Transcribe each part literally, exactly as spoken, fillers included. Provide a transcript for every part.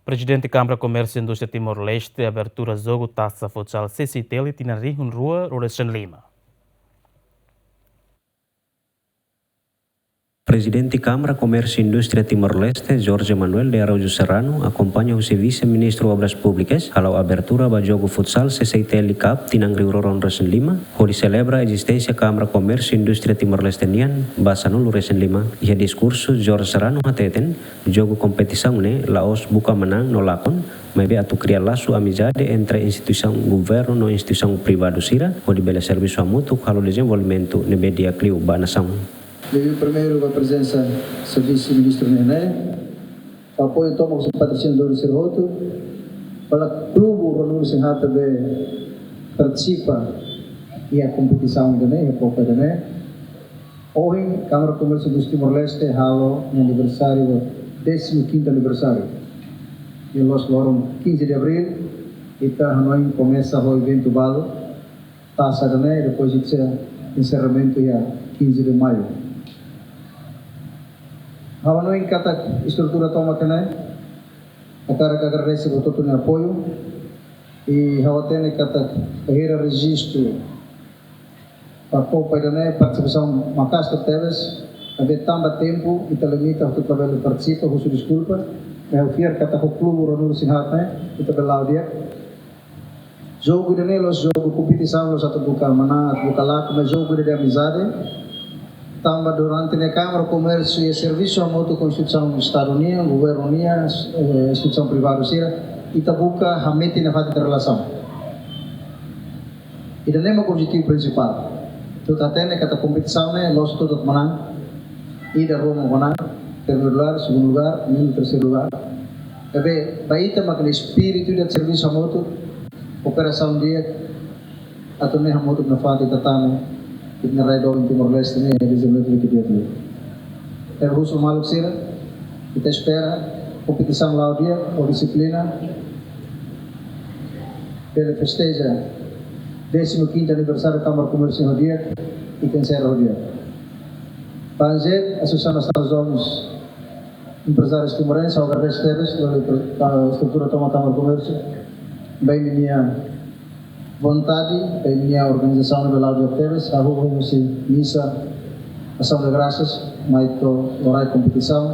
Prezidente Kámara Komérsiu Indústria Timor-Leste abertura jogu Tasa Futsal C C I T L tinan rihun rua ruanulu-resin-lima. Prezidente Kámara Komérsiu Indústria Timor-Leste, Jorge Manuel de Araújo Serrano, akompaña husi Vise-Ministru Obras Públikas, hala'o abertura ba jogu futsal C C I T L Cup tinan rihun rua ruanulu-resin-lima, hodi selebra ezisténsia Kámara Komérsiu Indústria Timor-Leste nian ba sanulu-resin-lima. Iha diskursu, Jorge Serrano hateten, jogu kompetisaun ne'e la'ós buka manán no lakon, maibé atu kria lasu amizade entre instituisaun governu no instituisaun privadu sira, hodi bele servisu hamutuk halo dezenvolvimentu ne'ebé di'ak liu ba nasaun. Liuliu primeiru ba prezensa Vise-Ministru ne'e, apoiu tomak husi patrosinadór sira hotu, ba klube ruanulu-resin-haat ne'ebé partisipa iha kompetisaun ida-ne'e, iha Copa ida-ne'e. Ohin, Kámara Komérsiu Indústria Timor-Leste halo nia aniversáriu, décimo quinto aniversáriu. Iha loos loron quinze de abril, ita hanoin komesa ho eventu balu, tasa ida-ne'e, depois ita sei enserramentu iha quinze de maio. Ha'u hanoin katak estrutura tomak ne'e, hakarak agradese ba hotu-hotu nia apoiu, i ha'u hatene katak bainhira rejistu ba Copa ida-ne'e partisipasaun maka'as tebes, maibé tanba tempu, ita limita, ita labele partisipa, husu deskulpa, maibé ha'u fiar katak ho klube ruanulu-resin-haat ne'e, ita bele la'o di'ak. Jogu ida-ne'e la'ós jogu kompetisaun, la'ós atu buka manán, atu buka lakon, maibé jogu ida de amizade. Tanba durante ne'e Kámara Komérsiu servisu hamutuk ho instituisaun Estadu nian, governu nian, eh, instituisaun privadu sira, ita buka hametin nafatin ita-nia relasaun. Ida-ne'e mak objetivu prinsipál. Ita hatene katak kompetisaun ne'e la'ós atu buka manán, ida rua mak manán, primeiru lugar, segundu lugar, no terseiru lugar. Maibé ba ita mak ne'e espíritu ida servisu hamutuk, kooperasaun di'ak, atu nune'e hamutuk nafatin ita tanu ita-nia rai doben Timor-Leste ne'e iha dezenvolvimentu di'ak liu. Ita husu maluk sira, ita espera kompetisaun la'o di'ak ho dixiplina, bele festeja décimo quinto aniversáriu Kámara Komérsiu ho di'ak, i ita enserra ho di'ak. Ba ANJET, Associação Nacional dos Jovens Empresários Timorenses, ha'u agradese tebes, ba estrutura tomak Kámara Komérsiu, ba imi-nia vontade, ba imi-nia organizasaun ne'ebé la'o di'ak tebes, hahú husi misa, asaun de grasas, mai to'o loraik kompetisaun,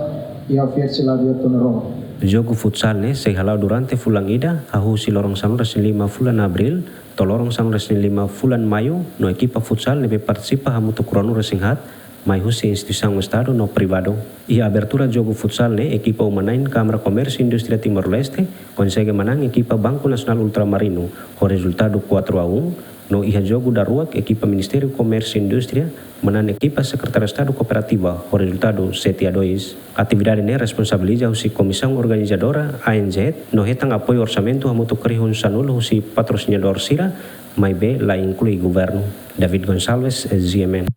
i ha'u fiar sei la'o di'ak to'o nia ró. Jogu futsal ne'e sei hala'o durante fulan ida, hahú husi loron sanulu-resin-lima fulan Abríl, to'o loron sanulu-resin-lima fulan Maiu, no ekipa futsal ne'ebé partisipa hamutuk ruanulu-resin-haat, mai husi instituisaun Estadu no privadu. Iha abertura jogu futsal ne'e ekipa uma-na'in Kámara Komérsiu Indústria Timor-Leste konsege manán ekipa Banco Nacional Ultramarino ho rezultadu quatro a um, no iha jogu daruak ekipa Ministériu Komérsiu Indústria manán ekipa Sekretáriu Estadu Kooperativa ho rezultadu sete a dois. Atividade ne'e responsabiliza husi Komisaun Organizadora ANJET no hetan apoiu orsamentu hamutuk rihun sanulu husi patrosinadór sira, maibé la inklui governu. David Gonçalves, GMN.